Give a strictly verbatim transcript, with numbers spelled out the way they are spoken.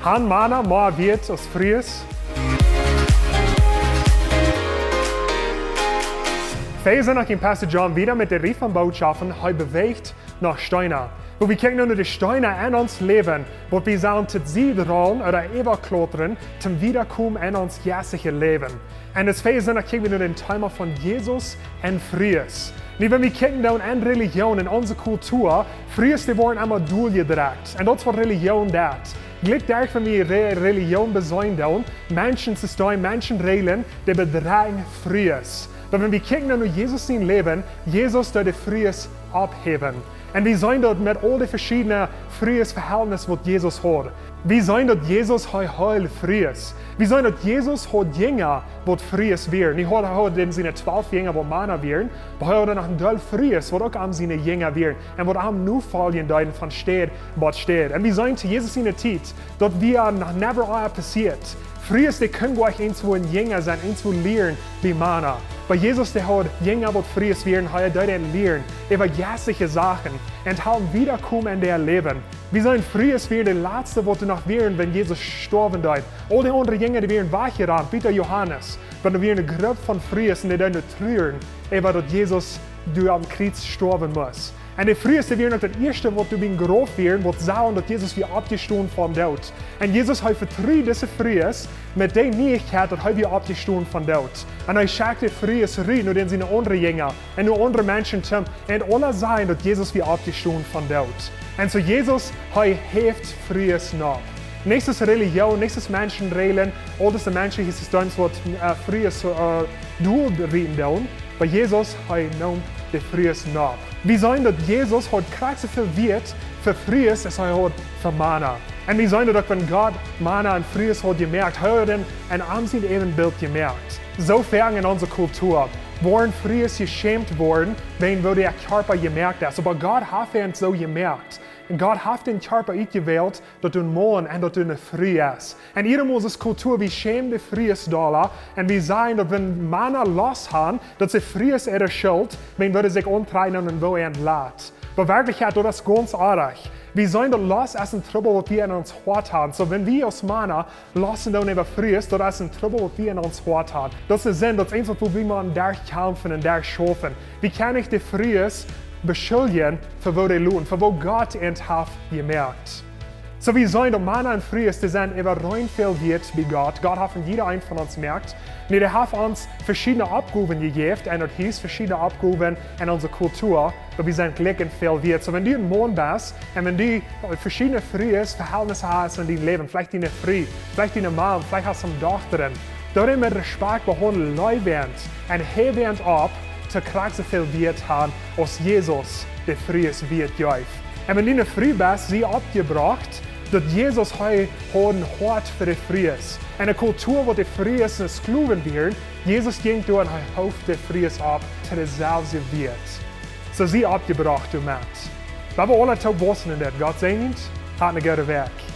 Han Mana mea Wieet aus Frues? Wie sent noch en Pastor John wieda met de Rieej von Bootschoften, hee bewäacht no Steena. Wua wie kjikjen no de Steena en ons Läwen, waut wie sellen to Sied rollen ooda äwaklotren, toom wiedakomen en ons jeistlichet Läwen. En dis Fäa sent, dan kjikjen wie no dän Thema von Jesus en Frues. Nu, wan wie kjikjen dan en Relijoon, en onse Kultua, Frues, dee woaren emma dol jedrekjt. En daut es waut Relijoon deit. Jlikj doa, wan wie Re-, Relijoon beseenen dan, Menschen Sisteem, Menschen Reajlen, dee bedrekjen Frues. Oba wan wie kjikjen no Jesus sien Läwen, Jesus deed de Frues opphäwen. En wie seenen daut met aul de veschiedne Frues Vehältnis waut Jesus haud. Wie seenen daut Jesus, hee heeld Frues. Wie seenen daut Jesus haud Jinja waut Frues wieren. Nich, hee haud, hee haud dan siene twalf Jinja waut Mana wieren, oba hee haud noch een Deel Frues waut uk aun siene Jinja wieren. En waut am nofoljen deeden von Städ bat Städ. En wie seenen to Jesus siene Tiet, daut wia noch never ea passieet. Frues, dee kunnen goanich eenswua een Jinja sennen, eenswua lieren bie Mana. Oba Jesus, dee haud Jinja waut Frues wieren, hee deed an lieren äwa jeistliche Sachen en halpen wiedakomen en äa Läwen. Wie seenen, Frues wieren de latste waut doa noch wieren, wan Jesus stoawen deed. Aul de aundre Jinja, dee wieren wajchjerant, buta Johanes. Oba doa wia eene Grupp von Frues, en dee deeden truren äwa daut Jesus doa aum Kjriez stoawen must. En de Frues, dee wieren uk daut ieeschte waut doa biem Grauf wieren, waut sagen daut Jesus wia oppjestonen vom Doot. En Jesus, hee vetrud dise Frues met de Nieichkjeit daut hee wia oppjestonen vom Doot. En hee schekjt de Frues rut no dän siene aundre Jinja en no aundre Menschen toom, en aula sajen daut Jesus wia oppjestonen vom Doot. En soo Jesus, hee haft Frues nopp. Nuscht es Relijoon, nuscht es Menschen Reajlen, aul dise menschliche Sisteems waut, äh, Frues, äh, dol rieten doonen. Oba Jesus, hee neem de Frues nopp. Wie seenen daut Jesus haud krakjt soo väl Wieet fa Frues aus hee haud fa Mana. En wie seenen daut uk, wan Gott Mana en Frues haud jemoakt, hee haud an, an sien Äwenbilt jemoakt. Soo foaken en onse Kultua woaren Frues jeschämt woaren, wäajen woo äa Kjarpa jemoakt es. Oba Gott haft an soo jemoakt. En Gott haft dän Kjarpa utjewält, daut du een Maun en daut du eene Fru best. En hia en onse Kultua, wie schämen de Frues dolla, en wie sajen daut wan Mana Lost han, daut es Frues äare Schult, wan dee sikj auntrakjen un woo an lat. Oba werkjlich, jo, daut es gaunz oajch. Wie seenen daut Lost es een Trubbel waut wie en ons Hoat han. Soo, wan wie aus Mana Lost sent dan äwa Frues, daut es een Trubbel waut wie en ons Hoat han. Daut es de Sind, daut es eent waut wie motten derchkjamfen un derchschaufen. Wie kjennen nich de Frues beschuljen fa woo dee loten, fa woo Gott an haft jemoakt. Soo, wie seenen daut Mana en Frues, dee sent äwareen väl Wieet bie Gott. Gott haft an jieda een von ons jemoakt. Nu, hee haft ons veschiedne Oppgowen jejäft, en daut Hus veschiedne Oppgowen en onse Kultua, daut wie sent jlikj en väl Wieet. Soo, wan du een Maun best, en wan du veschiedne Frues Vehältnisse hast en dien Läwen, veleicht diene Fru, veleicht diene Mame, veleicht hast du Dochtren, doo dee met Respakjt behaundlen, leew an, en häw an opp, to krakjt soo väl Wieet han aus Jesus de Frues Wieet jeef. En wan du eene Fru best, sie oppjebrocht, daut Jesus, hee haud een Hoat fa de Frues. En eene Kultua waut de Frues Sklowen wieren, Jesus jinkj doa en hee hoof de Frues opp to deselwje Wieet. Soo, sie oppjebrocht doamet. Wie woaren aula toop wausen en dit. Gott säajent, hat eene goode Wäakj.